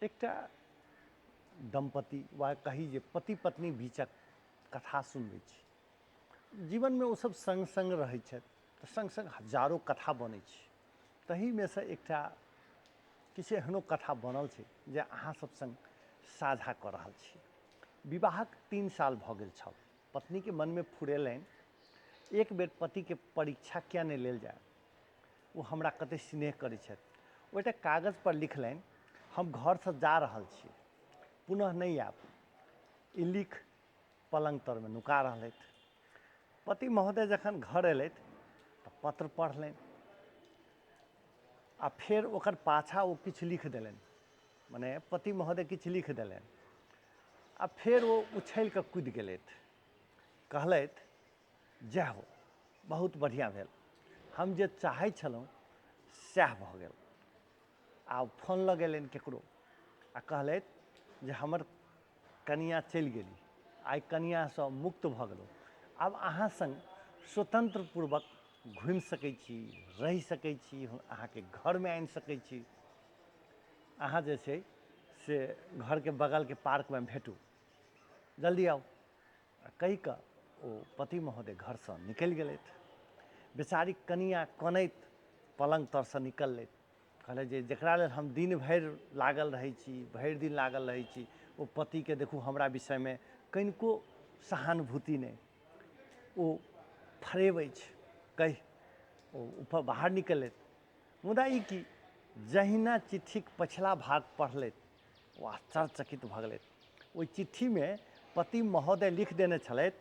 एकटा दम्पति वा कही जे पति पत्नी बीचक कथा सुनबै छी। जीवनमे ओसभ सङ्ग सङ्ग रहै छथि तऽ सङ्ग सङ्ग हजारो कथा बनै छै, तहीमे सँ एकटा किछु एहनो कथा बनल छै जे अहाँ सब सङ्ग साझा कऽ रहल छी। विवाहक 3 साल भऽ गेल छल। पत्नीके मनमे फुरेलनि, एक बेर पतिके परीक्षा किया नहि लेल जाय, ओ हमरा कतेक स्नेह करै छथि। ओ एकटा कागजपर लिखलनि, हम घरसँ जा रहल छी, पुनः नहि आयब। ई लिख पलङ्ग तरमे नुका रहलथि। पति महोदय जखन घर अयलथि तऽ पत्र पढ़लनि आ फेर ओकर पाछाँ ओ किछु लिख देलनि, मने पति महोदय किछु लिख देलनि आ फेर ओ उछलि कऽ कुदि गेलथि। कहलथि, जय हो, बहुत बढ़िआँ भेल, हम जे चाहै छलहुँ सएह भऽ गेल। आ फोन लगेलनि ककरो आ कहलथि जे हमर कनिआँ चलि गेली, आइ कनिआँसँ मुक्त भऽ गेलहुँ, आब अहाँ सङ्ग स्वतन्त्र पूर्वक घुमि सकै छी, रहि सकै छी, अहाँके घरमे आनि सकै छी। अहाँ जे छै से घरके बगलके पार्कमे भेटू, जल्दी आउ। आ कहि कऽ ओ पति महोदय घरसँ निकलि गेलथि। बेचारी कनिआँ कनैत पलङ्ग तरसँ निकललथि। कहलथि जे जकरा लेल हम दिन भरि लागल रहै छी, भरि दिन लागल रहै छी, ओ पतिके देखू हमरा विषयमे कनिको सहानुभूति नहि, ओ फरेब अछि कहि ओ ऊपर बाहर निकललथि। मुदा ई की, जहिना चिट्ठीक पछिला भाग पढ़लथि ओ आश्चर्यचकित भऽ गेलथि। ओहि चिट्ठीमे पति महोदय लिख देने छलथि,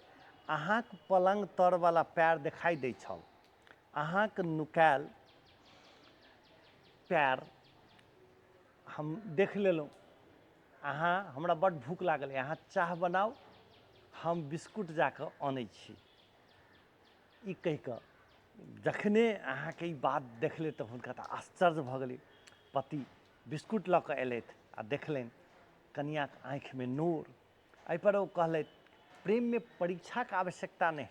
अहाँक पलङ्ग तरवला पएर देखाइ दै छल, अहाँक नुकायल पएर हम देख लेलहुँ, अहाँ हमरा बड्ड भूख लागल अइ, अहाँ चाह बनाउ, हम बिस्कुट जाकऽ अनै छी। ई कहिकऽ जखने अहाँके ई बात देखलथि तऽ हुनका तऽ आश्चर्य भऽ गेलै। पति बिस्कुट लऽ कऽ अयलथि आ देखलनि कनिआँक आँखिमे नोर। एहिपर ओ कहलथि, प्रेममे परीक्षाक आवश्यकता नहि,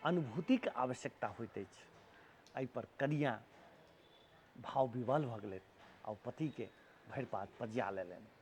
अनुभूतिक आवश्यकता होइत अछि। एहिपर कनिआँ भाव विह्वल भऽ गेलथि आ ओ पतिके भरि पात पजिया लेलनि।